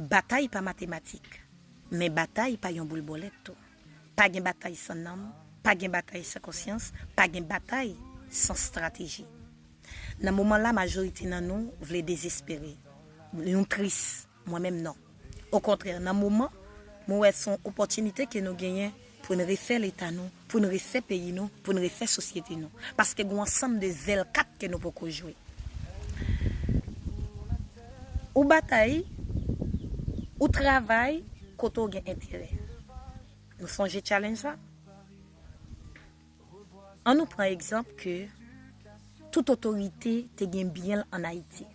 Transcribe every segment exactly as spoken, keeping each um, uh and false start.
Batay pa matematik, men batay pa yon boul bòlèt tou. Pa gen batay san nanm, pa gen batay san konsyans, pa gen batay san estrateji. Nan moman la, majorite nan nou vle dezespere. Nou tris. Mwen menm, non. Okontrè, nan moman, mwen wè se yon opòtinite ke nou genyen pou n refè leta nou, pou n refè peyi nou, pou n refè sosyete nou. Paske gen yon ansanm de zèl kat ke nou poko jwe. Ou batay, ou travay kote w gen enterè. Nou sonje challenge la? Ann nou pran egzanp ke tout otorite te gen byen l ann Ayiti.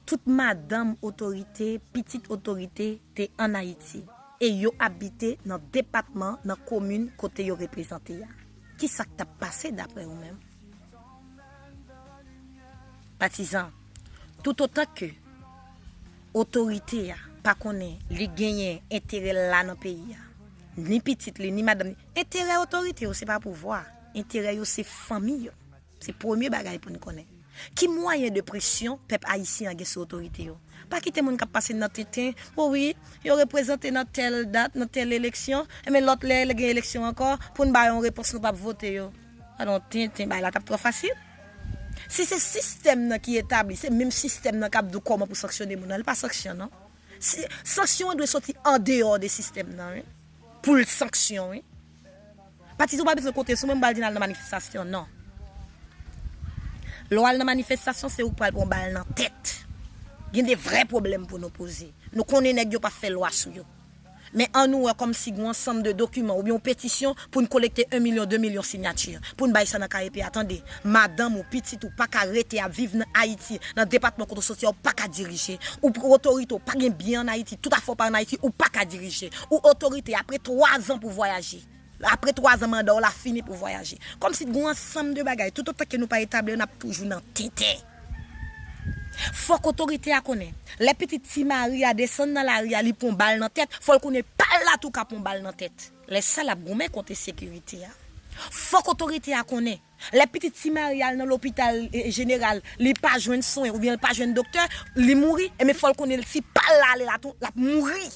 Tout madanm otorite, pitit otorite te ann Ayiti. E yo abite nan depatman, nan komin kote yo reprezante a. Kisa k t ap pase dapre ou menm? Patizan, toutotan ke otorite a pa konnen li genyen enterè l la nan peyi a, ni pitit li, ni madanm li, enterè otorite yo se pa pouvwa, enterè yo se fanmi yo. Se premye bagay pou n konnen. Ki mwayen de presyon pèp ayisyen an gen sou otorite yo? Pa kite moun k ap pase n nan tenten, o wi, yo reprezante nan tèl dat, nan tèl eleksyon, enben lòt lè l gen eleksyon ankò, pou n ba yo yon repons nou p ap vote yo. Alon tenten, bagay la t ap twò fasil. Si se sistèm nan ki etabli, se menm sistèm nan k ap di w kòman pou sanksyone moun nan, li pa sanksyon non. Si, sanksyon an dwe soti andeyò de sistèm nan, wi. Pou l sanksyon, wi. Patizan ou pa bezwen konte sou mwen, m pral di n al nan manifestasyon, non. Lè w al nan manifestasyon, se ou k pral pran bal nan tèt. Gen de vrè pwoblèm pou nou poze. Nou konnen nèg yo p ap fè lwa sou yo. Men ann nou wè kòmsi gen yon ansanm de dokiman oubyen yon petisyon pou n kolekte en milyon, de milyon siyati pou n bay sa nan K E P a. Tande, madanm ou, pitit ou pa ka rete ap viv nan Ayiti, nan depatman kote w soti a, ou pa ka dirije. Ou otorite, ou pa gen byen ann Ayiti, tout afè w pa ann Ayiti, ou pa ka dirije. Ou otorite, apre twa zan pou vwayaje. Apre twa zan manda w la fini pou vwayaje. Kòmsi gen yon ansanm de bagay, toutotan ke nou pa etabli yo, n ap toujou nan tenten. Fòk otorite a konnen, lè pitit Ti Mari a desann nan lari a, li pran bal nan tèt, fò l konnen pa l la tou ka pran bal nan tèt. Lè sa l ap goumen kont ensekirite a. Fòk otorite a konnen, lè pitit Ti Mari al nan lopital, e, jeneral, li pa jwenn swen oubyen l pa jwenn doktè, li mouri, enben fò l konnen si pa l la ale la tou, l ap mouri.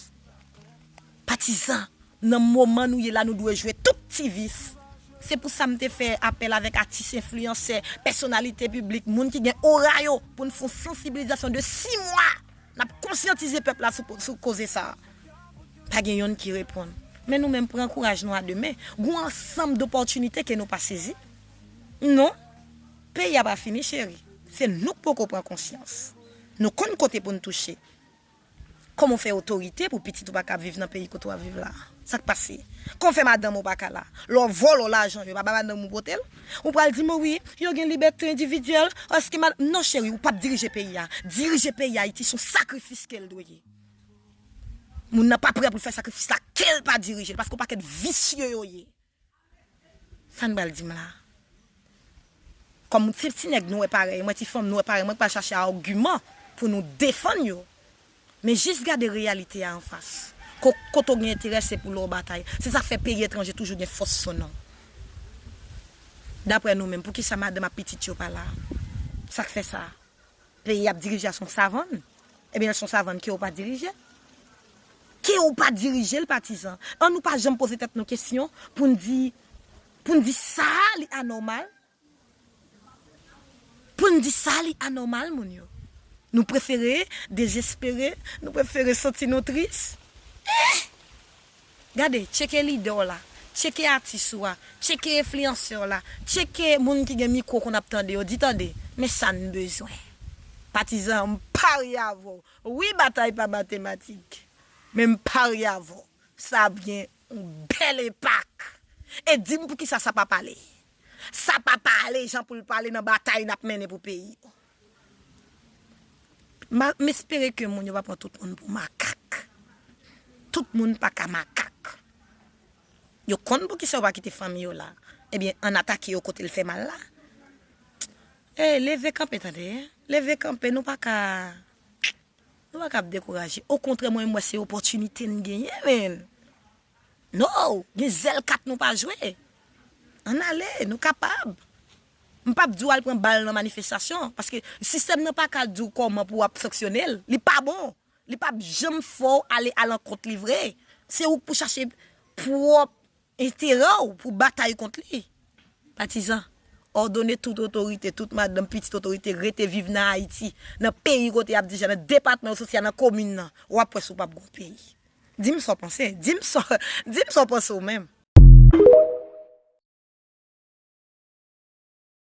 Patizan, nan moman nou ye la, nou dwe jwe tout ti vis. Se pou sa m te fè apèl avèk atis, enfliyansè, pèsonalite piblik, moun ki gen ora yo, pou n fè yon sansibilizasyon de sis mwa. N ap konsyantize pèp la sou, sou koze sa a. Pa gen yonn ki reponn. Men nou menm, pran kouraj nou a de men. Gen yon ansanm dopòtinite ke nou pa sezi. Non. Peyi a pa fini, cheri. Se nou k poko pran konsyans. Nou konn kote pou n touche. Kòman w fè otorite pou pitit ou pa ka ap viv nan peyi kote w ap viv la? Sa k pase? Kòman w fè madanm ou pa ka la? Lè w vòlò lajan yo, pa ba madanm ou pote l? Ou pral di m, wi, yo gen libète endividyèl, èske mad-, non, cheri, ou p ap dirije peyi a. Dirije peyi Ayiti se yon sakrifis ke l dwe ye. Moun nan pa prè pou l fè sakrifis la, ke l pa dirije l, paske yon pakèt visye yo ye. Sa n pral di m la? Kòm se ti nèg nou wè parèy mwen, ti fanm nou wè parèy mwen, k pral chache agiman pou nou defann yo. Men jis gade reyalite a anfas. Ko-, kote w gen enterè, se pou lè w batay. Se sa k fè peyi etranje toujou gen fòs sou nou. Daprè nou menm, poukisa madanm ak pitit yo pa la? Sa k fè sa? Peyi ap dirije a se yon savann. Ebyen, lè se yon savann, ke w pa dirije l? Ke w pa dirije l, patizan? An nou pa janm poze tèt nou kesyon pou n di, pou n di sa li anòmal? Pou n di sa li anòmal, moun yo? Nou prefere dezespere, nou prefere santi nou tris. Eh! Gade, tcheke lidè w la, tcheke atis ou a, tcheke enfliyansè w la, tcheke moun ki gen mikwo konn ap tande yo, di tande, men sa n bezwen. Patizan, m parye avè w. Wi, batay pa matematik, men m parye avè w. Sa ap gen yon bèl enpak. E di m poukisa sa pa pale. Sa pa pale jan pou l pale nan batay n ap mennen pou peyi. Ma-, m espere ke moun yo pa pran tout moun pou makak. Tout moun pa ka makak. Yo konn poukisa yo pa kite fanmi yo la. Ebyen, ann atake yo kote l fè mal la. Ey, leve kanpe, tande. Leve kanpe, nou pa ka, nou pa ka ap dekouraje. Okontrè, mwen, m wè se opòtinite n genyen, men. No! Gen zèl kat nou pa jwe. Ann ale, nou kapab. M p ap di w al pran bal nan manifestasyon, paske sistèm nan pa ka di w kòman pou w ap sanksyone l. Li pa bon. Li p ap janm fè w ale alankont li vre. Se ou k pou chache pwòp enterè w pou batay kont li. Patizan, òdone tout otorite, tout madanm, pitit otorite rete viv nan Ayiti, nan peyi kote y ap dija, nan depatman yo soti a, nan komin nan. W ap wè si w p ap gon peyi. Di m sa w panse. Di m sa, di m sa w panse w menm.